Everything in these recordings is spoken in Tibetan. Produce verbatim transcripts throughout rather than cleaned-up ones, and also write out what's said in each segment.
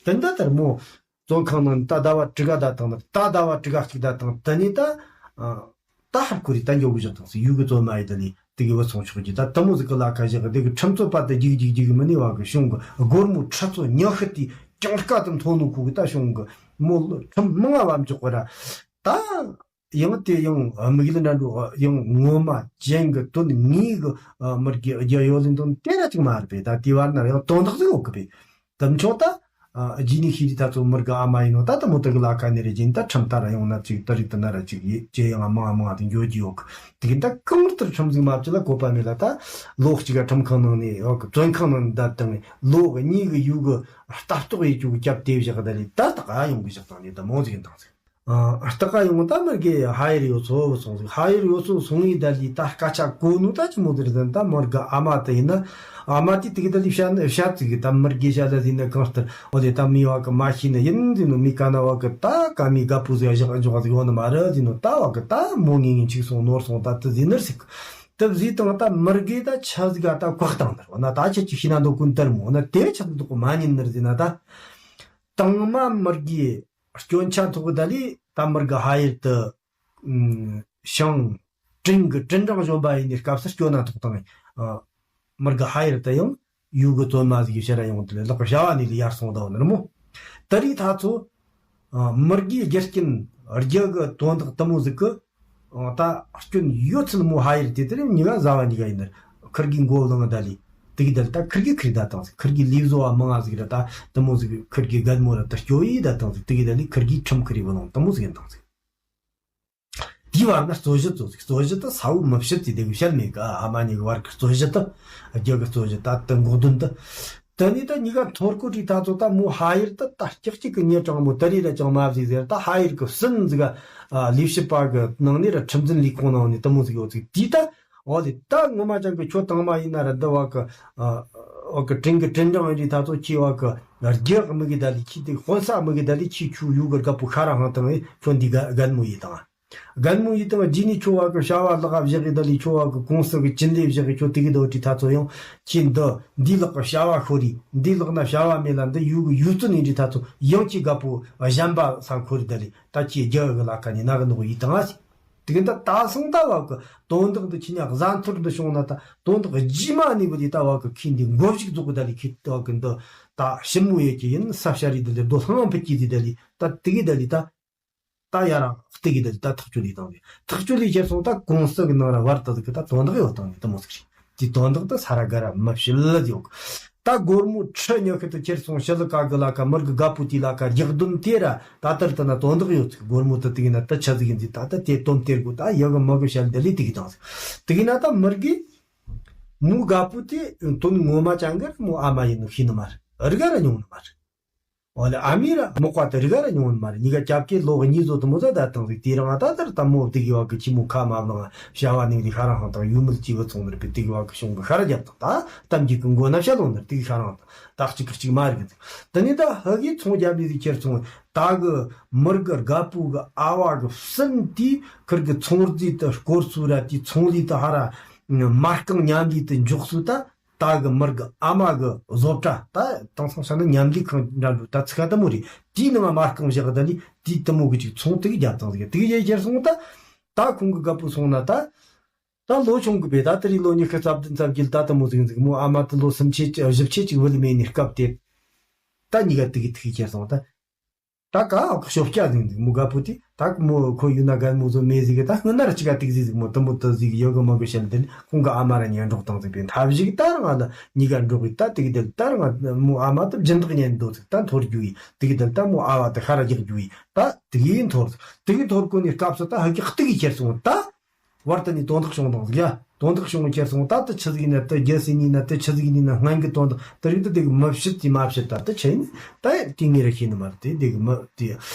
དེ་འདྲ་ལྟར་མོ། བཙོན་ཁང་ནང་ད་ཟླ་བ་དྲུག་ག་ད་དང་ད་ཟླ་བ་དྲུག་ག་གཅིག་ད་དང་དེ་ནས་ད། ད་ཧར་ཁོ་རེ་ད་འགྱོ་གི་བཞག་དང་ཟེར་ཡུལ་གི་བཙོན་མ་ཡི་ད་ལས་དེ་གི་བུད་སོང་ཆོག་གི་ད་དེ་མོ་ཟིག་གི་ལ་ཁ་བཞག་གི་དེ་གི་ཁྲིམས་རྩོད་པ་དེ་རྒྱུག་རྒྱུག་རྒྱུག་གི་མི་ནུས་བ་གི་གཞུང་གི་སྒོར་མོ་ཁྲི་ཚོ་ཉི་ཤུ་དེ་གྱང་དཀའ་དུ་མཐོང་ནོ་ཁོ་གི་ད་གཞུང་གི་མོ་ཁྲིམས་མང་ང་བ་འཇོག་གི་ར་ད། ཡང་དེ་ཡང་དམིགས་ཡུལ་འདྲ་འགྲོ་ཡང་ངོ་མ་ཅན་གི་དོན་དངོས་གི་མི་རྒྱུ་རྒྱུ་ཡོད་ལེན་དོན་དེ་ར་ཅིག་མ་རེད་པས། ད་དེ་བར་ན་ཡང་དོན་དག་ཟིག་ཡོད་གི་པས། དམ་ཆོག་ད་རྗེས་ནས་ཤེས་རིག་ད་ཚོ་མི་རྒྱུ་ཨ་མ་ཡིན་ནོ་ད་ལྟ་མོ་དག་ལ་ཁ་ནས་རེ་རྗེས་ད་ཁྲིམས་ད་ར་ཡོང་ན་ཅིག་ད་རིག་ད་ན་ར་ཅིག་ཡེ་ཅེ་ཡང་མང་མང་དུ་འགྱོ་རྒྱུ་ཡོད་གི། དེ་གི་ད་གང་ལྟར་ཁྲིམས་ཟིག་མ་བཅད་ལ་གོ་པ་མེད་ལ་ད་ལོ་གཅིག་ག་ཁྲིམས་ཁང་ནང་ནས་ཡོད་གི་བཙོན་ཁང་ནང་ནས་བསྡད་དང་ལོ་གཉིས་གི་ཡུལ་གི་ལྟ་རྟོག་ཡེ་རྒྱུ་གི་རྒྱབ་དེ་བཞག་ད་ལས་ད་ད་ག་ཡོང་གི་བཞག་དང་ནས་ད་མོ་ཟིག་ཡིན་དང་ཟིག་ཨ། སྟག་ཀ་ཡོང་ད་མི་རྒས་ཧ་ཡེར་ཡོད་ཚོ་སོང་ཟིག་ཧ་ཡེར་ཡོད་ཚོ་སོང་ཡིན་ད་ལི་ད་སྐད་ཆ་གོ་ནུ་ད་ཅི་མོ་དེར་ཟན་ད་མི་རྒས་ཨ་མ་དེ་ཡིན་ན། ཨ་མ་དེ་དེ་གི་ད་ལི་བཤད་བཤད་ཟིག་ད་མི་རྒས་བཤད་ད་ཟིན་ན་གང་ལྟར་འོ་དེ་ད་མི་བ་གི་མ་ཤི་ན་ཡིན་ཟིན་ནོ། མི་ཀ་ན་བ་གི་ད་ཀ་མི་དགའ་པོ་ཟིག་བཞག་འཇོག་ཟིག་ཡོད་ནི་མ་རེད་ཟིན་ནོ། ད་བ་གི་ད་མོ་ངེས་ངེས་འཆིག་སོང་ནོར་སོང་ད་དེ་ཟིན་ནར་ཟིག་དེ་ཟིག་དང་ད་མི་རྒས་ད་ཆ་ཟིག་ག་ད་བཀག་བཏང་ནར་འོ་ན་ད་ཆ་ཅི་ཤི་ན་འདོད་ཀུན་ལྟར་མོ་འོ་ན་དེ་ཆ་འདོད་ཀུན་མ་ཉན་ནར་ཟིན་ན་ད་དང་མ་མི་རྒས། སྐྱོན་ཆ་ཐོག་གི་ད་ལི་ད་མི་རྒས་ཧ་ཡེར་དུ་ཤང་ཀྲིན་གི་ཀྲིན་ཀྲང་གཞོན་པ་ཡིན་ནི་སྐབས་སུ་སྐྱོན་ན་ཐོག་དང་། མི་རྒས་ཧ་ཡེར་དུ་ཡང་ཡུལ་གི་བཙོན་མ་ཟིག་གི་ཕྱིར་ཡོང་དུ་ལི་ལག་གི་བྱ་བ་ནི་ལི་ཡར་སོང་ད་ནི་རི་མོ། ད་རི་ཐ་ཚོ་མི་རྒས་རྒྱུ་རྐྱེན་རྒྱུ་གི་དོན་དག་དུ་མོ་ཟིག་གི་ད་སྐྱོན་ཡོད་ཚུལ་མོ་ཧ་ཡེར་དེ་དེ་རིང་གཉིས་ཀ་ཟ་བ་གཉིས་ཀ་ཡིན་ནི། ཁིར་གི་མགོ་ལངས་ད་ལི། དེ་གི་དལ་ད་ཁིར་གི་ཁིར་ད་དང་ཟིག་ཁིར་གི་ལི་བཟོ་བ་མང་ང་ཟིག་ར་ད་དུ་མོ་ཟིག་ཁིར་གི་རྒད་མོ་ར་ད་སྐྱོ་ཡི་ད་དང་ཟིག་དེ་གི་དལ་ལི་ཁིར་གི་ཁྲིམས་ཁིར་བ་ལང་དུ་མོ་ཟིག་ཡིན་དང་ཟིག་དེའི་བར་ན་རྩོད་གཞི་རྩོད་ཟིག་རྩོད་གཞི་ད་ས་བོ་མི་བཤད་ཟིག་དེ་གི་བཤད་མེད་ག་ཨ་མ་གཉིས་གི་བར་གི་རྩོད་གཞི་ད་རྒྱུ་གི་རྩོད་གཞི་ད་དུ་འགོག་དོན་ད། དེ་ནས་ད་གཉིས་ཀ་ཐོར་ཀོ་ཀྲི་ད་ཚོ་ད་མོ་ཧ་ཡེར་ད་ད་སྐྱག་གཅིག་གི་ཉེ་དྲང་མོ་ད་རི་ར་ཅང་མ་བཟིག་ཟེར་ད་ཧ་ཡེར་གི་སུན་ཟིག་ག་ལས་བྱེད་པ་གི་ནང་ནས་ར་ཁྲིམས་འཛིན་ལས་ཁུངས་ནང་ནས་དུ་མོ་ཟིག་ཡོད་ཟིག་དེ་ད་འོ་ལེ་ད་ངོ་མ་ཅང་གི་ཁྱོད་དང་མ་ཡིན་ན་ར་འདི་བ་གི་འོ་གི་དྲིན་གི་དྲིན་དྲང་ཡིན་རི་ད་ཚོ་ཁྱི་བ་གི་རྒྱག་མི་གི་ད་ལི་ཁྱི་དེ་དཔོན་ས་མི་གི་ད་ལི་ཁྱི་ཆུ་ཡུ་གི་རྒད་པོ་ཤ་ར་ཧང་དང་ཁྱོད་འདི་ག་རྒད་མོ་ཡིན་དང་། རྒན་མོ་ཡིས་དང་རྗེས་ནས་ཁྱོ་བ་གི་བྱ་བ་ལག་བཞག་གི་ད་ལས་ཁྱོ་བ་གི་ཀུང་སི་གི་ཅི་འདྲ་བཞག་གི་ཁྱོ་དེ་གི་ད་འོ་དྲི་ཐ་ཚོ་ཡང་ཁྱེད་འདི་འདི་ལག་གི་བྱ་བ་ཤོར་རི་འདི་ལག་ན་བྱ་བ་མེད་ལ་འདི་ཡུ་གི་ཡུ་ཙི་ནས་འདྲི་ཐ་ཚོ་ཡང་ཁྱེད་དགའ་པོ་གཞན་པ་ས་འཁོར་རི་ད་ལས་ད་ཁྱེད་རྒྱ་གི་ལ་ཁ་ནས་ན་གི་ནོ་ཡིས་དང་ཨ་ཟིག་དེ་གི་ད་ད་སང་ད་བ་གི་དོན་དག་འདི་ཁྱེད་ཉག་གཟའ་འཐོར་འདི་བྱུང་ན་ད་དོན་དག་རྗེས་མ་ནས་བུ་དེ་ད་བ་གི་ཁྱེད་འདི་མགོ་གཞུག་རྫོགས་གི་ད་ལས་ཁྱེད་ད་བ་གི་འདི་ད་ཞིབ་མོ་ཡོད་ཀྱི་ཡིན་ས་བྱ་རི་ད་ལས་རྡོ་ལྷང་ཕུད་ཀྱི་དེ་ད་ལས་ད་དེ་གི་ད་ལས་ད། ད་ཡ་རང་སྟེ་གི་དེ་ད་ཐག་གཅོད་ལས་བཏང་ནས་ཐག་གཅོད་ལས་ཁྱེར་སོང་ད་ཀུང་སི་གི་ནང་ར་བར་དུ་ཟིག་གི་ད་དོན་དག་ཡོད་བཏང་ནས་དུ་མོ་ཟིག་རེད། དེ་དོན་དག་ད་ས་ར་ག་ར་མི་བཤད་ལ་ཡོད། ད་སྒོར་མོ་ཁྲི་ཉི་ཤུ་དུ་ཁྱེར་སོང་ཞི་ལི་ཀ་གི་ལ་ཀ་མི་རྒི་དགའ་པོ་དེ་ལ་ཀ་རྒྱག་དོན་དེ་ར་ད་ལྟར་ད་ན་དོན་དག་ཡོད་ཟིག་སྒོར་མོ་དུ་དེ་གི་ན་ད་ཆ་ཟིག་ཡིན་ཟིག་ད་ད་དེ་དོན་དེར་གོ་ད་ཡ་གི་མི་གི་བཤད་འདི་ལས་དེ་གི་བཏང་ཟིག་དེ་གི་ན་ད་མི་རྒི་མོ་དགའ་པོ་དེ་དོན་ངོ་མ་ཅང་གི་མོ་ཨ་མ་ཡིན་ནོ་ཤེས་ནི་མ་རེད། རི་ག་ར་མྱོང་ནི་མ་རེད། འོ་ལེ་ཨ་མི་ར་མོ་ཀ་ཏི་རི་ག་ར་ཉོན་མ་རེད། གཉིས་ཀ་སྐྱབས་ཀྱི་ལོ་གཉིས་ཚོ་དུ་མོ་ཚ་ད་དང་ཟིག་དེ་རང་ད་དར་ད་མོ་དེ་གི་བ་གི་ཁྱི་མོ་ཁ་མ་བླངས་བྱ་བ་ནི་རི་ཤ་རང་ཧང་དང་ཡུ་མི་ལ་ཅི་བ་ཚོང་ནར་པི་དེ་གི་བ་གི་ཤོང་གི་ཤ་ར་རྒྱབ་དང་ད་གཏམ་གྱི་གི་མགོ་ན་བཤད་ལོང་ནར་དེ་གི་ཤ་རང་དང་ད་གཅིག་གི་གཅིག་མ་རིག་གི་ཟིག་དེ་ནི་ད་ཧ་གི་ཚོང་རྒྱབ་ལི་ཟིག་ཁྱེར་སོང་ད་གི་མི་ར་གི་དགའ་པོ་གི་ཨ་བ་གི་སུན་དེ་ཁིར་གི་ཚོང་རྫས་དུ་སྐོར་སུ་ར་དེ་ཚོང་ལི་དུ་ཧ་ར་མ་རྐང་ཉམས་ལི་དུ་འཇོག་སུ་ད། ད་གི་མི་ར་གི་ཨ་མ་གི་བཟོ་གྲྭ་ད་དེང་སང་ཤ་ན་མཉམ་ལས་ཁང་འདྲ་འདུག་ད་ཚིག་ཁ་ལྟ་མོ་རེད། དེའི་ནང་མ་རྐང་བཞག་གི་ད་ལི་དེའི་ལྟ་མོ་གི་ཅིག་ཚོང་དེ་གི་རྒྱབ་ཙང་ཟིག་དེ་གི་ཡེ་ཁྱེར་སོང་ད། ད་ཁོང་གི་རྒད་པོ་སོང་ན་ད། ད་ལོ་ཆུང་གི་བས་ད་དེ་རིང་ལོ་ཉི་ཤུ་རྩ་བདུན་རྩ་བརྒྱད་ད་ལྟ་མོ་ཟིག་ཟིག་མོ་ཨ་མ་དེ་ལོ་སུམ་ཆའི་བཞི་ཆའི་ཅིག་བུད་མེད་ནི་སྐབས་དེ། ད་གཉིས་ཀ་དེ་གི་དེ་གི་ཁྱེར་སོང་ད། ད་ག་ཨ་ཁོ་ཤོབ་སྐྱ་ཟིག་འདུག་མོ་དགའ་པོ་དེ་ད་མོ་ཁོ་ཡུལ་ན་དགའ་མོ་བཟོ་མེད་ཟིག་གི་ད་སྔོན་ན་ར་ཅི་ག་ཏིག་ཟིག་ཟིག་མོ་དུ་མོ་དུ་ཟིག་ཡོད་གི་མོ་གི་བཤད་དེ་ཁོང་གི་ཨ་མ་ར་ཉན་འགྲོགས་བཏང་ཟིག་པས་འཐབ་ཞིག་ད་རང་ལ་གཉིས་ཀ་འགྲོགས་གི་ད་ཏིག་དེ་ད་རང་མོ་ཨ་མ་དུ་སྦྱིན་བདག་ཉན་འདོད་ཟིག་ད་འཐོར་རྒྱུ་ཡི་ཏིག་དེ་ད་མོ་ཨ་བ་དུ་ཤ་ར་རྒྱག་རྒྱུ་ཡི་ད་ཏིག་ཡིན་འཐོར་ཏིག་འཐོར་གོ་ནི་སྐབས་སུ་ད་ཧ་གི་ཏིག་ཡི་ཁྱེར་སོང་ད། བར་དུ་ནི་དོན་དག་བྱུང་དང་ཟིག་ཡ། དོན་དག་བྱུང་ཁྱེར་སོང་ད་དུ་ཆི་ཟིག་ཡིན་ན་དུ་རྒྱལ་སྲིད་ཡིན་ན་དུ་ཆི་ཟིག་ཡིན་ན་སྔན་གི་དོན་དག་དུ་རིག་ཏུ་དེ་གི་མི་བྱེད་ཀྱི་མ་བྱེད་ད་དུ་ཆི་ཡིན་ད་དེ་ངེས་ར་ཤེས་ནི་མ་རེད་དེ་དེ་གི་མི་དེ་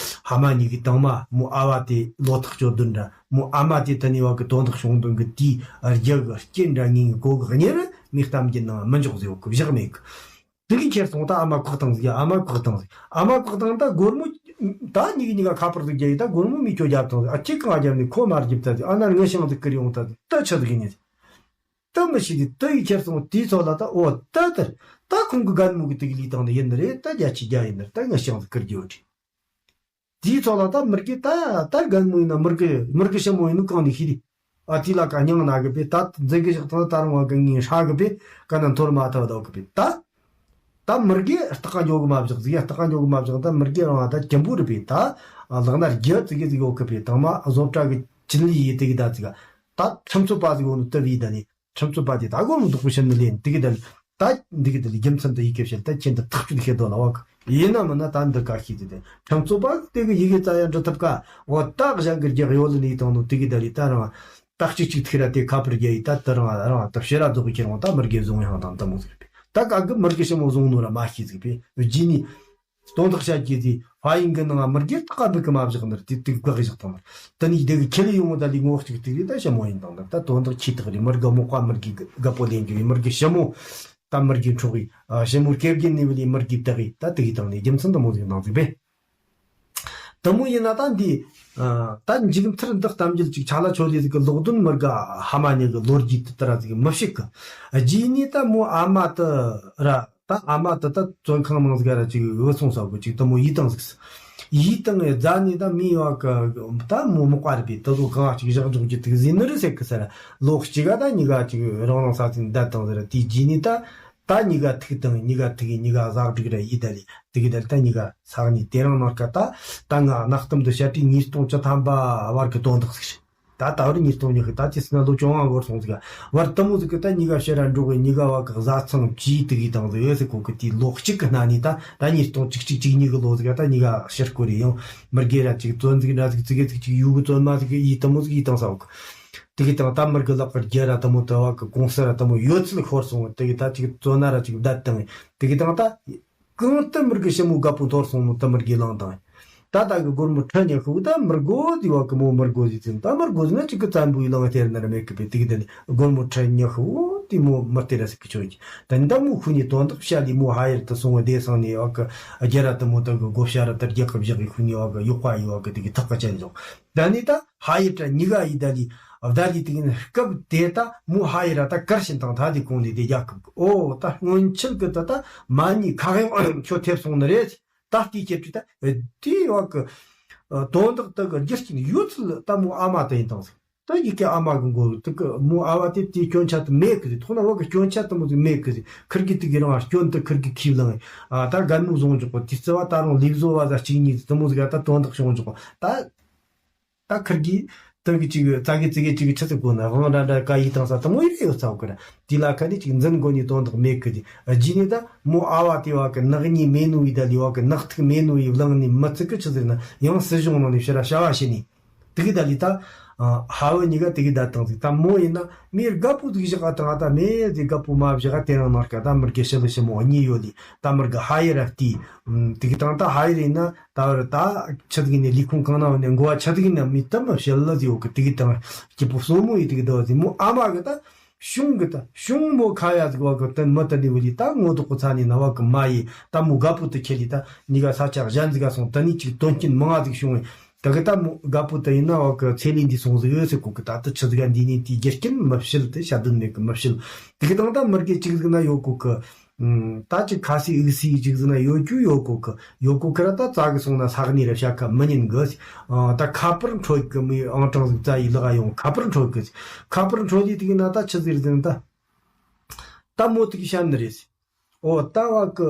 ཧ་མ་གཉིས་གི་དང་མ་མོ་ཨ་བ་དེ་ལོ་ཐག་གཅོད་དོན་འདྲ་མོ་ཨ་མ་དེ་ད་ནི་བ་གི་དོན་དག་བྱུང་དོན་གི་དེའི་རྒྱ་གི་རྐྱེན་འདྲ་ངེས་གི་གོ་གི་གཉེར་མི་གཏམ་གྱི་ནང་མི་འཇོག་ཟེར་བ་གི་བཞག་མེད་གི། དེ་གི་ཁྱེར་སོང་ད་ཨ་མ་བཀག་བཏང་ཟིག་ཨ་མ་བཀག་བཏང་ཟིག་ཨ་མ་བཀག་བཏང་ད་སྒོར་མོ། ད་གཉིས་གི་གཉིས་ཀ་ཁ་པར་ཟིག་རྒྱབ་ཡི་ད་སྒོར་མོ་མི་ཁྱོད་རྒྱབ་བཏང་ཟིག་ཨ་ཁྱེད་གང་རྒྱབ་ནི་ཁོ་མར་རྒྱབ་ད་ཟིག་ཨ་ན་ངའི་ཤང་ཟིག་ཀིར་ཡོང་ད་ཟིག་ད་ཆི་ཟིག་ཡིན་ནི་ཟིག་དུ་མི་ཤེས་དུས་དུ་ཡི་ཁྱེར་སོང་དུས་ཚོད་ལ་ད་འོ་དུ་དེར་ད་ཁོང་གི་རྒན་མོ་གི་དུ་གི་ལུས་དང་ནི་ཡིན་ནི་རེད། ད་རྒྱ་ཆེ་རྒྱ་ཡིན་ནི་རེད། ད་ངི་ཤང་ཟིག་ཁུར་རྒྱུ་རེད། དེའི་ཚོགས་ལ་ད་མི་རྒས་ད་ད་རྒན་མོ་ཡིན་ན་མི་རྒས་མི་རྒས་ཞི་མོ་ཡིན་ནོ་གང་ནས་ཤེས་རེད། ཨ་དེ་ལ་ཀ་སྙིང་ན་གི་པས་ད་འཛིན་གི་བཞག་ཐང་ད་རུང་བ་གི་ངའི་ཧྲ་གི་པས་ཀ་ན་འཐོར་མ་ཐབས་ད་གི་པས་ད། ད་མི་རྒས་ལྟག་ཀ་འཇོག་གི་མ་བཞག་ཟིག་ཡ་ལྟག་ཀ་འཇོག་གི་མ་བཞག་ད་མི་རྒས་རང་ད་ཅན་པོ་རེད་པས་ད། ལག་ན་རྒྱུ་ཙི་གི་ཟིག་ཡོད་གི་པས་དང་མ་བཟོ་གྲྭ་གི་ཅི་ལི་ཡི་དེ་གི་ད་ཙི་ག་ད་ཁྲིམས་རྩོད་པ་ཟིག་ཡོད་ནོ་དུ་བི་ད་ནི། ཁྲིམས་རྩོད་པ་དེ་ད་སྒོར་མོ་འདུག་པོ་བྱིན་ནི་ལེན་དེ་གི་དེ་ལ་ད་འདི་གི་དེ་ལ་རྒྱུ་མཚན་དུ་ཡི་གེ་བཤད་ད་ཁྱེད་འདི་ཐག་གཅོད་བྱེད་དོ་ལ་བ་གི་ཡིན་ན་མིན་ན་ད་འདི་ག་ཤེས་དེ་དེ་ཁྲིམས་རྩོད་པ་དེ་གི་ཡི་གེ་རྩ་ཡ་འབྲི་ཐུབ་ཀ་འོ་ད་གཞན་གི་རྒྱག་ཡོད་ལ་ནི་དང་ནོ་དེ་གི་དེ་ལ་ད་རང་ད་གཅིག་གཅིག་ཐིག་ར་དེ་ཁ་པར་རྒྱ་ཡི་ད་དེ་རང་རང་ད་ཕྱི་ར་རྫོགས་གི་ཁྱེད་རང་ད་མི་རྒས་བཟུང་ཡང་དང་ད་མོ་ཟིག་པས་ད་ག་གི་མི་རྒས་ཞི་མོ་བཟུང་ནོ་ར་མ་ཤེས་ཟིག་པས་རྗེས་ནི། དོན་དག་བཤད་རྒྱུ་དེ་ཧྥ་ཡིན་གི་ནང་མི་རྒས་ཏག་ཀ་འབུད་གི་མ་བཞག་ནར་དེ་དུག་བག་བཞག་དང་ནར། དེ་ནས་དེ་གི་ཁྱེར་ཡོང་བ་ད་ལི་ངོ་གཅིག་དུག་རེད་ད་ཞི་མོ་ཡིན་དང་ནར་ད་དོན་དག་ཆེ་ཐག་རེད། མི་རྒས་མོ་ཀ་མི་རྒས་རྒད་པོ་ལེན་རྒྱུ་ཡིན། མི་རྒས་ཞི་མོ་ད་མི་རྒས་འཕྲོག་གི་ཞི་མོ་སྐེ་རྒྱན་ནས་བུད་ལི་མི་རྒས་བདག་གི་ད་དེ་གི་དང་ནས་རྒྱུ་མཚན་དུ་མོ་ཟིག་ནང་ཟིག་པས། དུ་མོ་ཡིན་ན་ད་འདི་ད་མཇུག་མཐར་འདི་གཏམ་རྒྱུད་ཅིག་ཆ་ལ་ཆོ་ལི་ཟིག་གི་ལོག་དོན་མི་རྒས་ཧ་མ་ཉི་གི་ལོ་རྒྱུས་དུ་དར་ཟིག་མི་ཤིག་གི་རྗེས་ནས་ད་མོ་ཨ་མ་དུ་ར། ད་ཨ་མ་དེ་ད་བཙོན་ཁང་ནང་ཟིག་ར་ཅིག་འུ་སོང་ས་གོ་ཅིག་དེ་མོ་ཡིད་བཏང་ཟིག་ཡིད་བཏང་ངས་རྫ་ནས་ད་མི་ཡོད་གི་ད་མོ་མོ་ཀ་རེད་པས་དེ་ཚོ་གང་ཅིག་བཞག་འཇོག་རྒྱུ་དུག་ཟིན་ནི་རེད་ཟེར་གི་ས་ར་ལོ་གཅིག་ག་ད་གཉིས་ཀ་ཅིག་རང་རང་ས་ཚིགས་བསྡད་བཏང་ཟེར་ར་དེའི་རྗེས་ནས་ད་ད་གཉིས་ཀ་ཐུག་བཏང་གཉིས་ཀ་ཐུག་གཉིས་ཀ་ཟག་སྒྲིག་ར་ཡིད་ད་ལི་དེ་གི་ད་ལི་ད་གཉིས་ཀ་ས་གནས་དེ་རང་ནང་ཀ་ད་ད་ང་གནའ་གཏམ་དུ་བཤད་དུས་ཉིས་སྟོང་བཅུ་ཐམ་པ་བར་གི་དོན་དག་ཟིག་རེད། ད་ད་བར་ཉིས་སྟོང་ཉི་ཤུ་ད་ཅི་སྲིད་ན་ལོ་བཅོ་ལྔ་འགོར་སོང་ཟིག་ག་བར་དུ་མོ་ཟིག་གི་ད་གཉིས་ཀ་ཕྱིར་ར་འགྲོ་གི་གཉིས་ཀ་བ་གི་བཟའ་ཚང་བཅས་དུ་གི་དང་ཟིག་ཡོད་ཟིག་གོ་གི་དེའི་ལོ་གཅིག་གི་སྣ་ནས་ད་ད་ཉིས་སྟོང་གཅིག་གཅིག་གཅིག་གཉིས་གི་ལོ་ཟིག་ག་ད་གཉིས་ཀ་ཕྱིར་སྐོར་རེ་ཡང་མི་རྒས་ར་ཅིག་བཙོན་ཟིག་འདྲ་ཟིག་ཙི་གེ་ཟིག་ཅིག་ཡུ་གི་བཙོན་མ་ཟིག་གི་ཡིད་དུ་མོ་ཟིག་ཡིད་དང་ས་འོག་དུ་གི་དང་ད་མི་རྒས་ལག་གི་རྒྱ་ར་དུ་མོ་དུ་བ་གི་གོང་ས་ར་དུ་མོ་ཡོད་ཚད་ཤོར་སོང་དུ་གི་ད་ཅིག་བཙོན་ན་ར་ཅིག་བསྡད་དང་དུ་གི་དང་ད། གང་ལྟར་མི་རྒས་ཞི་མོ་རྒད་པོ་འཐོར་སོང་ནོ་ད་མི་རྒས་ལངས་དང་། ད་ད་གི་སྒོར་མོ་ཁྲི་ཉི་ཤུ་བོ་ད་མི་རྒོ་དེ་བ་གི་མོ་མི་རྒོ་ཟིག་ཚིམ་ད་མི་རྒོ་ཟིག་ན་ཅིག་གི་བཙན་པོའི་ལང་སྟེར་ན་ར་མེད་གི་པའི་དེ་གི་དེ་ནི་སྒོར་མོ་ཁྲི་ཉི་ཤུ་བོ་དེ་མོ་མི་སྟེར་ར་ཟིག་གི་ཆོད་ཀྱི་ད་ནི་ད་མོ་ཁུ་ནི་དོན་དག་བཤད་ལི་མོ་ཧ་ཡར་དུ་སོང་བ་དེ་སང་ནི་བ་གི་རྒྱ་ར་དུ་མོ་ད་གི་སྒོ་བཤད་ར་ད་རྒྱག་གི་བཞག་གི་ཁུ་ནི་བ་གི་ཡོག་པ་ཡི་བ་གི་དེ་གི་ཐག་གི་ཅན་བཞག་ད་ནི་ད་ཧ་ཡི་ཏྲ་ཉི་ག་ཡི་ད་ལི་བདའ་ལི་དེ་གི་ནི་སྐབས་དེ་ད་མོ་ཧ་ཡི་ར་ད་དཀར་ཞིན་དང་ད་དེ་གོང་ནི་དེ་རྒྱག་གི་ཨོ་ད་སྔོན་ཆད་གི་ད་ད་མ་ཉི་ཁ་གཡང་ཁྱོད་ཐེབས་སོང་ནི་རེད། ད་ལྟའི་ཁྱེད་ཀྱི་ད་དེའི་བ་གི་དོན་དག་ད་གི་རྒྱུ་རྐྱེན་ཡོད་ཚུལ་ད་མོ་ཨ་མ་ད་ཡིན་དང་ཟིག་ད་ཡི་གེ་ཨ་མ་གི་མགོ་ད་གི་མོ་ཨ་བ་དེ་དེའི་སྐྱོན་ཆ་ད་མེད་གི་ཟིག་ཐོག་ན་བ་གི་སྐྱོན་ཆ་ད་མོ་ཟིག་མེད་གི་ཟིག་ཁིར་གི་དེ་གི་རང་སྐྱོན་ད་ཁིར་གི་ཁྱིབ་ལང་ཨ་ད་རྒན་མོ་བཟུང་འཇོག་གི་དེ་རྩི་བ་ད་རུང་ལེབ་བཟོ་བ་ཟ་གཅིག་གཉིས་ད་མོ་ཟིག་ཨ་ད་དོན་དག་བྱུང་འཇོག་གི་ད། ད་ཁིར་གི་ད་གི་ཅིག་ཙ་གི་ཙི་གི་ཅིག་ཆི་ཟིག་གོ་ན་དབང་ར་འདྲ་ཀ་ཡིག་དང་ས་ད་མོ་ཡི་ཡོད་ཚ་གི་ར་དེ་ལ་ཁ་ནི་ཅིག་འཛིན་གོ་ནི་དོན་དག་མེད་གི་དེ་རྗེས་ནི་ད་མོ་ཨ་བ་དེ་བ་གི་ནག་ཉེས་མེད་ནོ་ཡི་ད་ལི་བ་གི་ནག་ཐིག་མེད་ནོ་ཡི་བླངས་ནི་མི་ཚིག་གི་ཆི་ཟིག་ན་ཡང་སྲིད་གཞུང་ནང་ནི་ཕྱི་ར་བྱ་བ་བྱེད་ནི། དེ་གི་ད་ལི་ད། ཧ་བོ་གཉིས་ཀ་དེ་གི་ད་དང་ཟིག་ད་མོ་ཡིན་ན་མིའི་རྒད་པོ་ཟིག་བཞག་ཨ་དང་ཨ་ད་མེ་ཟིག་རྒད་པོ་མ་བཞག་ཨ་དེ་རང་ནང་སྐ་ད་མི་རྒས་ཞི་ལི་ཞི་མོ་གཉིས་ཡོད་ལི་ད་མི་རྒས་ཧ་ཡི་ར་ལྟོས། དེ་གི་དང་ད་ཧ་ཡི་ར་ཡིན་ན་ད་བར་ད་ཆི་ཟིག་ནས་ལས་ཁུངས་གང་ན་བ་ནས་འགོ་བ་ཆི་ཟིག་ན་མི་ད་མི་ཞི་ལི་ཟིག་ཡོད་གི་དེ་གི་དང་སྐྱིད་པོ་སོ་མོ་ཡི་དེ་གི་ད་བ་ཟིག་མོ་ཨ་མ་གི་ད་གཞུང་གི་ད་གཞུང་མོ་ཁ་ཡ་ཟིག་བ་གི་ད་མི་ད་ནི་བ་ལི་ད་ངོ་ཐོག་གི་ཚ་ནི་ན་བ་གི་མ་ཡི་ད་མོ་རྒད་པོ་ད་ཁྱེར་ལི་ད་གཉིས་ཀ་ས་ཆ་གཞན་ཟིག་ག་སོང་ད་ནི་ཅིག་དོན་རྐྱེན་མང་ང་ཟིག་བྱུང་བས། ད་གི་ད་མོ་རྒད་པོ་ད་ཡིན་ན་བ་གི་ཚེ་ལས་འདས་སོང་ཟིག་ཡོད་ཟེར་གོ་གི་ད་ད་ཆི་ཟིག་ག་འདི་ནས་དེའི་རྒྱུ་རྐྱེན་མི་བཤད་དེ་བཤད་དོན་མེད་གི་མི་བཤད། དེ་གི་དང་ད་མི་རྒས་ཅིག་ཟིག་ན་ཡོད་གོ་གི་ད་ཅིག་ཁ་སི་འུ་སི་ཅིག་ཟིག་ན་ཡོད་རྒྱུ་ཡོད་གོ་གི་ཡོད་གོ་གི་ར་ད་ཙ་གི་སོང་ན་ས་གནས་ར་བྱ་ཁ་མི་ཉན་གི་ད་ཁ་པར་འཕྲོད་གི་མི་ཨང་གྲངས་ཟིག་ཙ་ཡི་ལག་ཡོང་ཁ་པར་འཕྲོད་གི་ཁ་པར་འཕྲོད་ལི་དེ་གི་ན་ད་ཆི་ཟིག་ཟིག་ད་ད་མོ་དེ་གི་བཤད་ནི་རེད། ཨོ་ད་བ་གི་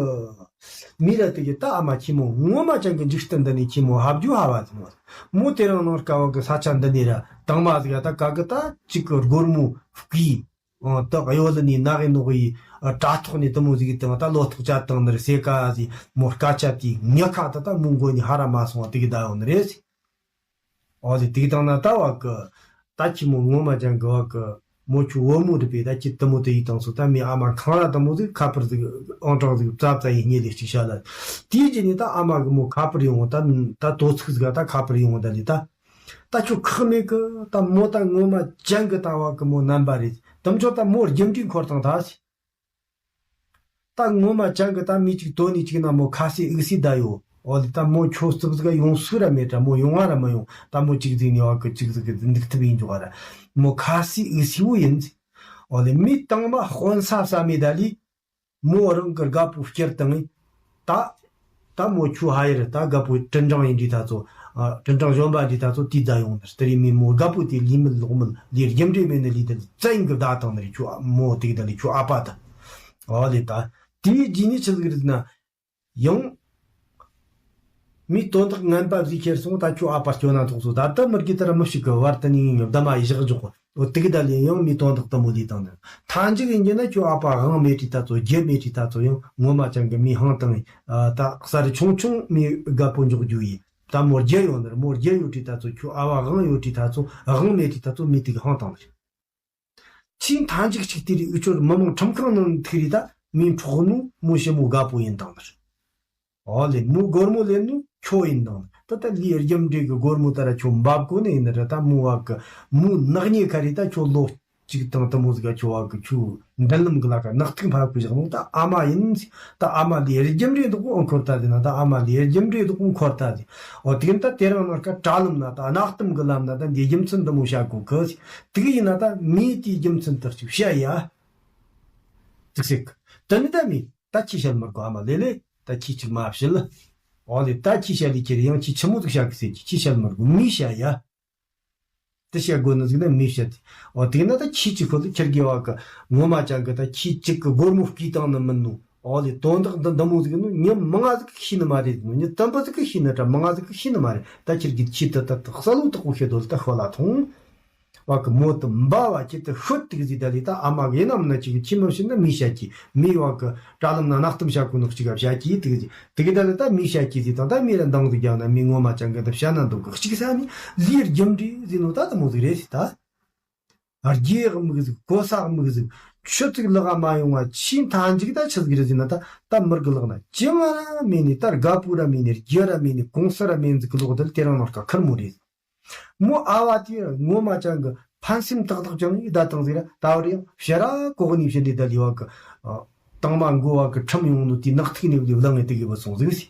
མི་ར་དེ་གི་ད་ཨ་མ་ཁྱི་མོ་ངོ་མ་ཅན་གི་འཇིག་རྟེན་འདི་ནས་ཁྱི་མོ་ཧབ་རྒྱུ་ཧ་བ་ཟིན་བ་མོ་དེ་རང་ནང་སྐ་བ་གི་ས་ཆ་འདི་ནས་ར་དང་མ་ཟིག་ད་ག་གི་ད་ཅིག་གི་སྒོར་མོ་བཀི་ཨོ་ད་གཡོ་ལི་ནི་ན་གི་ནོ་གི་དྲ་ཐོག་ནས་དུ་མོ་ཟིག་གི་དང་ད་ལོ་ཐོག་ཅ་དང་ནི་ར་སེ་ཀ་ཟིག་མོ་སྐད་ཆ་དེ་ཉག་ཁ་ད་ད་མོ་མགོ་ནས་ཧ་ར་མ་སོང་བ་དེ་གི་ད་ཡོང་ནི་རེད་ཟིག་ཨོ་ལེ་དེ་དང་ན་ད་བ་གི་ད་ཁྱི་མོ་ངོ་མ་ཅན་གི་བ་གི་མོ་ཁྱོད་བུ་མོ་རེད་པས་ད་ཁྱི་དུ་མོ་དེ་ཡི་དང་སོ་ད་མི་ཨ་མ་ཁང་ར་དུ་མོ་ཟིག་ཁ་པར་ཟིག་ཨང་གྲངས་ཟིག་རྩ་རྩ་ཡི་སྙེ་ལེ་གཅིག་བྱ་ལ། དེའི་རྗེས་ནས་ད་ཨ་མ་གི་མོ་ཁ་པར་ཡོང་ད་ད་དོ་ཚིག་ཟིག་ད་ཁ་པར་ཡོང་ད་ལི་ད་ད་ཁྱོད་ཁག་མེད་གི་ད་མོ་ད་ངོ་མ་ཅན་གི་ད་བ་གི་མོ་རྣམ་པ་རེད་དུ་མཆོག་ད་མོ་རྒྱུ་འབྲས་འཁོར་དང་ད་ཟིག་ད་ངོ་མ་ཅན་གི་ད་མི་གཅིག་དོན་ནི་གཅིག་ན་མོ་ཁ་སི་འུ་སི་ད་ཡོ། འོ་ལི་ད་མོ་ཁྱོད་རྩིབ་ཟིག་ཡོང་སུ་ར་མེད་དྲ་མོ་ཡོང་ང་ར་མ་ཡོང་ད་མོ་གཅིག་ཟིག་ནི་བ་གི་གཅིག་ཟིག་གི་འདུག་ཐུབ་ཡིན་འཇོག་ར། མོ་ཁ་སི་འུ་སི་བོ་ཡིན་ཟིག་ཨོ་ལེ་མི་དང་མ་དཔོན་ས་བསམ་མི་ད་ལི། མོ་རང་གི་རྒད་པོ་སྐྱུར་བཏང་ངས། ད། ད་མོ་ཁྱོད་ཧ་ཡེར་ད་རྒད་པོ་དྲིན་དྲང་ཡིན་འདྲི་ད་ཚོ། ཨ། དྲིན་དྲང་གཞོན་པ་འདྲི་ད་ཚོ་དེ་ད་ཡོང་ནས་དེ་རིང་མི་མོ་རྒད་པོ་དེ་ལུས་མེད་ལོག་མེད་ལུས་རྒྱུ་འབྲས་མེད་ནི་ལུས་དེ་བཙན་གི་བདག་བཏང་ནི་རེད། ཁྱོད་མོ་དེ་གི་ད་ལི་ཁྱོད་ཨ་ཕ་ད། ཨོ་ལེ་ད། དེའི་རྗེས་ནས་ཆི་ཟིག་རེད་ན། ཡང་། མི་དོན་དག་ངན་པ་བཟོས་ཁྱེར་སོང་། ད་ཁྱོད་ཨ་ཕ་སྐྱོ་ན་ཐོག་སོ། ད་ལྟ་མི་རྒྱུ་ལྟར་མི་ཞིག་གི་བར་དུ་ནི་ཡིན་ཡང་བདམ་མ་ཡི་བཞག་འཇོག་གོ། འོ་དེ་གི་ད་ལས་ཡང་མི་དོན་དག་དུ་མོ་ལས་དང་ནི་མཐའ་མཇུག་ཡིན་རྒྱུ་ན་ཁྱོད་ཨ་ཕ་དབང་མེད་དྲི་ད་ཚོ་རྒྱུ་མེད་དྲི་ད་ཚོ་ཡང་ངོ་མ་ཅང་གི་མི་ཧང་དང་ད་གསར་ཆུང་ཆུང་མི་རྒད་པོ་འཇོག་རྒྱུ་ཡིན། ད་མོ་རྒྱུ་ཡོད་ནི་རེད། མོ་རྒྱུ་ཡོད་དྲི་ད་ཚོ་ཁྱོད་ཨ་ཕ་དབང་ཡོད་དྲི་ད་ཚོ་དབང་མེད་དྲི་ད་ཚོ་མི་དེ་གི་ཧང་དང་ནི་རེད། ཆེས་མཐའ་མཇུག་ཅིག་དེ་རིགས་འུ་ཆོར་མི་མང་ཁྲིམས་ཁང་ནང་ཐུག་རིས་ད་མིའི་འཕྲོག་ནོ་མོ་ཞི་མོ་དགའ་པོ་ཡིན་དང་ནི། ཨོ་ལེ་མོ་སྒོར་མོ་ལེན་ནོ་ཁྱོ་ཡིན་དང་ནི། ད་ད་ལི་རྒྱུ་འབྲས་གི་སྒོར་མོ་ད་ར་ཁྱོ་འབབ་གོ་ནི་ཡིན་ནི་ར། ད་མོ་བ་གི་མོ་ནག་ཉེས་ཁ་རིས་ད་ཁྱོ་ལོ་གཅིག་དང་དུ་མོ་ཟིག་ག་ཁྱོ་བ་གི་ཁྱོ་མདུན་ལམ་གི་ལ་ཀ་ནག་ཐིག་འཕར་གི་བཞག་ནོ་ད་ཨ་མ་ཡིན། ད་ཨ་མ་ལི་རྒྱུ་འབྲས་འདུག་གོ་འཁོར་ད་ཟིན་ན། ད་ཨ་མ་ལི་རྒྱུ་འབྲས་འདུག་གོ་འཁོར་ད་ཟིན། ཨོ་དེ་ཡིན་ད་དེ་རིང་ནངས་ཀ་དྲ་ལམ་ན་ད་གནའ་གཏམ་གི་ལམ་ན་ད་འདི་རྒྱུ་མཚན་འདི་མོ་བཤད་དགོས་གི། དེ་གི་ཡིན་ན་ད་མི་དེའི་རྒྱུ་མཚན་དག་ཅིག་བཤད་ཡ། ཙིག་ཟེར་གི། དེ་ནི་ད་མི་ད་ཁྱི་བཤད་མི་དགོས། ཨ་མ་ལེ་ལེ་ད་ཁྱི་གཅིག་མ་བཤད་ལ། ཨོ་ལེ་ད་ཁྱི་བཤད་ལི་ཁྱེར་ཡང་ཁྱི་ཆི་མོ་ཟིག་བཤད་གི་ཟེར་གི། ཁྱི་བཤད་མི་དགོས། མི་བཤད་ཡ། དེ་བཤད་དགོས་ནི་ཟིག་ན་མི་བཤད་དེ། ཨོ་དེ་ན་ད་ཁྱི་གཅིག་ཁོ་ལ་ཁྱེར་གི་བ་གི་ངོ་མ་ཅང་གི་ད་ཁྱི་གཅིག་གི་སྒོར་མོ་བསྐུས་བཏང་ནི་མིན་ནོ། ཨོ་ལེ་དོན་དག་འདི་འདི་མོ་ཟིག་ནོ་མྱི་མང་ང་ཟིག་གི་ཤེས་ནི་མ་རེད་ནོ། མྱི་དམ་པ་ཟིག་གི་ཤེས་ནི་དྲ་མང་ང་ཟིག་གི་ཤེས་ནི་མ་རེད། ད་ཁྱེར་གི་ཁྱི་དེ་ད་ད་གསལ་ལོ་དག་པོ་ཤེས་དོ་ལ་ད་ཤོ་ལ་ཐོང་། བ་གི་མོ་དུ་འབའ་བ་ཁྱི་དུ་ཤོད་དེ་གི་ཟིག་ད་ལི་ད་ཨ་མ་གི་ཡིན་ནམ་ན་ཅིག་གི་ཁྱི་མི་བྱིན་ན་མི་བཤད་ཀྱི་མི་བ་གི་དྲ་ལམ་ན་གནའ་གཏམ་བཤད་གོ་ནོ་གཅིག་ག་བཤད་ཀྱི་དེ་གི་ཟིག་དེ་གི་ད་ལི་ད་མི་བཤད་ཀྱི་ཟིག་དང་ད་མི་ལ་འདང་ཟིག་རྒྱག་ན་མི་ངོ་མ་ཅང་གི་ད་བཤད་ན་འདུག་གི་གཅིག་ས་ནི་ལིའི་རྒྱུ་འབྲས་ཟིག་ནོ་ད་དུ་མོ་ཟིག་རེད་ཟིག་ད། རྒྱའི་དམིགས་ཟིག་གོ་ས་དམིགས་ཟིག་ཆུ་ཚིག་ལག་མ་ཡོང་བ་ཆེས་མཐའ་མཇུག་ད་ཆི་ཟིག་རེད་ཟིག་ན་ད་ད་མི་རྒི་ལག་ན་ཅི་ང་ར་མེད་ནི་ད་རྒད་པོ་ར་མེད་ནི་རྒྱུ་ར་མེད་ནི་གོང་ས་ར་མེད་ཟིག་གི་ལོག་དེ་ལ་དེ་རང་ནོར་ཀ་ཁུར་མོ་རེད། མོ་ཨ་བ་དེ་ངོ་མ་ཅང་གི་ཕན་སེམས་ཏག་ཏག་ཅང་ཡིད་ད་དང་ཟིག་ར་ད་བར་ཡང་ཕྱི་ར་གོ་གནས་ཕྱི་འདི་ད་ལི་བ་གི་དང་མ་མགོ་བ་གི་ཁྲིམས་ཡོང་ནོ་དེ་ནག་ཐིག་ནས་བླངས་ངེ་དེ་གི་བུད་སོང་ཟིག་ཟིག་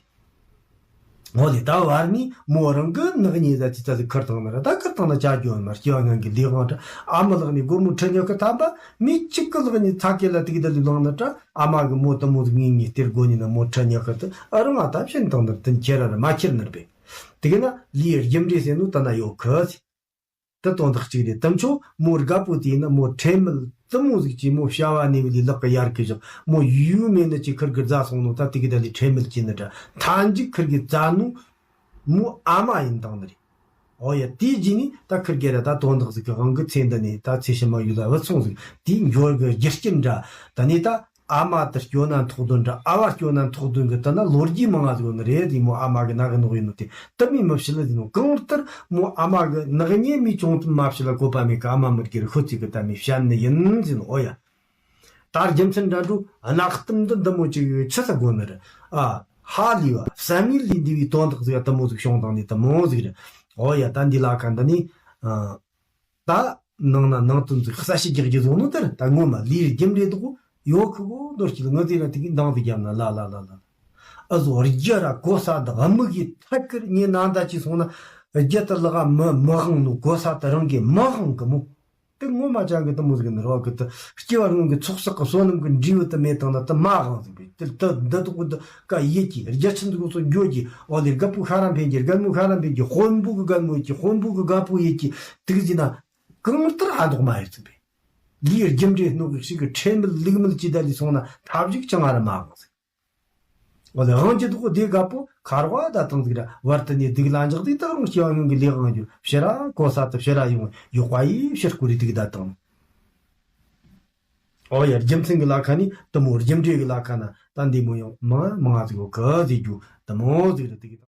འོ་ལེ་ད་བར་ནི་མོ་རང་གི་ནག་ཉེས་ཟ་ཅི་ཙ་ཟིག་ཁུར་དང་ན་ར་ད་ཁུར་དང་ན་ཅག་རྒྱུ་མར་སྐྱེ་བ་ངན་གི་ལས་དབང་དྲ་ཨ་མ་ལག་ནས་སྒོར་མོ་ཁྲི་ཉག་གི་ཐམ་པ་མི་གཅིག་གི་ལག་ནས་ཚ་སྐྱེ་ལ་དེ་གི་ད་ལི་བླངས་ན་དྲ་ཨ་མ་གི་མོ་ད་མོ་ཟིག་ངེས་ངེས་སྟེར་དགོ་ནི་ན་མོ་ཁྲི་ཉག་གི་ད་ཨ་རང་ཨ་ད་ཕྱིན་དང་ནར་དེ་ཁྱེར་ར་ར་མ་ཁྱེར་ནར་བས། དེ་གི་ན་ལིའི་རྒྱུ་འབྲས་ཟེར་ནོ་ད་ན་ཡོད་གི་ཟེར། དེ་དོན་དག་གཅིག་རེད། དམ་ཆོ་མོ་རྒད་པོ་དེ་ཡིན་ན་མོ་ཁྲེལ་མེད་དུ་མོ་ཟིག་ཅིག་མོ་བྱ་བ་ནས་བ་ལས་ལག་གི་ཡར་གི་བཞག་མོ་ཡུལ་མེད་ནི་ཅིག་ཁུར་གི་རྫ་སོང་ནོ་ད་དེ་གི་ད་ལས་ཁྲེལ་མེད་ཀྱི་ནི་འདྲ་མཐའ་མཇུག་ཁུར་གི་རྫ་ནོ་མོ་ཨ་མ་ཡིན་དང་ནི་རེད། ཨོ་ཡ་དེའི་རྗེས་ནས་ད་ཁུར་གི་ར་ད་དོན་དག་ཟིག་གི་དབང་གི་ཚེ་འདི་ནས་ད་ཚེ་ཕྱི་མ་ཡུལ་ལ་བུད་སོང་ཟིག་དེའི་འབྱོར་གི་རྒྱུ་རྐྱེན་འདྲ་ད་ནི་ད། ཨ་མ་དེ་སྐྱོ་ན་ཐོག་དོན་འདྲ་ཨ་བ་སྐྱོ་ན་ཐོག་དོན་གི་དེ་ན་ལོ་རྒྱུས་མང་ང་ཟིག་ཡོད་ནི་རེད། དེ་མོ་ཨ་མ་གི་ན་གི་ནོག་ཡིན་ནོ་དེ་དུ་མི་མི་བཤད་ལ་ཟིན་ནོ། གང་ལྟར་མོ་ཨ་མ་གི་ནག་ཉེས་མི་ཅུང་ཙམ་མ་བཤད་ལ་གོ་པ་མེད་གི་ཨ་མ་མི་དགེ་རུ་ཤོད་ཅིག་གི་ད་མི་བཤད་ནི་ཡིན་ཟིན་ནོ། ཨོ་ཡ། ད་རྒྱུ་མཚན་འདྲ་འགྲོ་གནའ་གཏམ་འདི་འདི་མོ་ཅིག་ཆི་ས་དགོ་ནི་རེད། ཨ་ཧ་ལི་བ་བསམ་ཡུལ་ལས་འདས་པའི་དོན་དག་ཟིག་ཨ་དུ་མོ་ཟིག་བྱུང་དང་ནི་དུ་མོ་ཟིག་རེད། ཨོ་ཡ་ད་འདི་ལ་ཁ་འདི་ནི་ཨ། ད་ནང་ན་ནང་དོན་ཚིག་གསལ་བཤད་རྒྱག་རྒྱུ་བཟོ་ནོ་དེར་ད་ངོ་མ་ལིའི་རྒྱུ་འབྲས་དག་ཡོད་ཁུ་གོ་འདོར་གྱི་ལ་ངོ་དེ་ལ་དེ་གི་འདང་དུ་བརྒྱབ་ན་ལ་ལ་ལ་ལ། ཨ་ཟོ་རྒྱུ་ར་གོ་ས་དང་དམིགས་ཡིད་ཐད་ཀར་ཉེ་ན་ད་ཅི་སོང་ན་རྒྱུ་དེ་ལག་མི་མི་དབང་ནོ་གོ་ས་དེ་རང་གི་མི་དབང་གི་མོ། དེ་ངོ་མ་ཅང་གི་དུ་མོ་ཟིག་ནི་རོག་གི་དུ་སྐྱེ་བ་སྔོན་གི་ཚོགས་བསགས་གི་བསོད་ནམས་གི་འབྲས་བུ་དུ་མེད་དང་ན་དུ་མ་དབང་ཟིག་པས་དེ་དུ་འདི་དག་གི་དུ་ཀ་ཡེད་ཀྱི་རྒྱ་ཆེན་དུ་གོ་སོ་འགྱོ་གི་ཨོ་ལེ་རྒད་པོ་ཤ་ར་འཕེན་གྱི་རྒད་མོ་ཤ་ར་འཕེན་གྱི་དཔོན་པོ་གི་རྒད་མོ་ཡེད་ཀྱི་དཔོན་པོ་གི་རྒད་པོ་ཡེད་ཀྱི་དུག་ཟིན་ན། གང་ལྟར་ཨ་མདོག་མ་ཡེར་ཚུགས་པས། ལིའི་རྒྱུ་འབྲས་སྣོག་གི་ཞིག་གི་ཁྲེལ་མེད་ལུགས་མེད་ཀྱི་ད་ལི་སོང་ན་ཐབས་ཤིག་ཅང་ཨ་ར་མ་དབང་ཟིག་འོ་ལེ་དབང་གྱི་དུ་གོ་དེ་དགའ་པོ་ཁ་རོག་ད་དང་ཟིག་ར་བར་དུ་ནས་སྡིག་ལ་འཇག་སྡིག་ད་རང་སྐྱེ་བ་སྔོན་གྱི་ལས་དབང་རྒྱུ་ཕྱི་ར་གོ་ས་དུ་ཕྱི་ར་ཡོང་ཡོག་པ་ཡི་ཕྱིར་བསྐུར་རི་སྡིག་ད་དང་། ཨོ་ཡ་རྒྱུ་མཚན་གྱི་ལ་ཁ་ནི་དུ་མོ་རྒྱུ་འབྲས་ཀྱི་ལ་ཁ་ན་ད་འདི་མོ་ཡང་མང་མང་ཟིག་གོ་ག་ཟིག་རྒྱུ་དུ་མོ་ཟིག་ར་སྡིག་ད།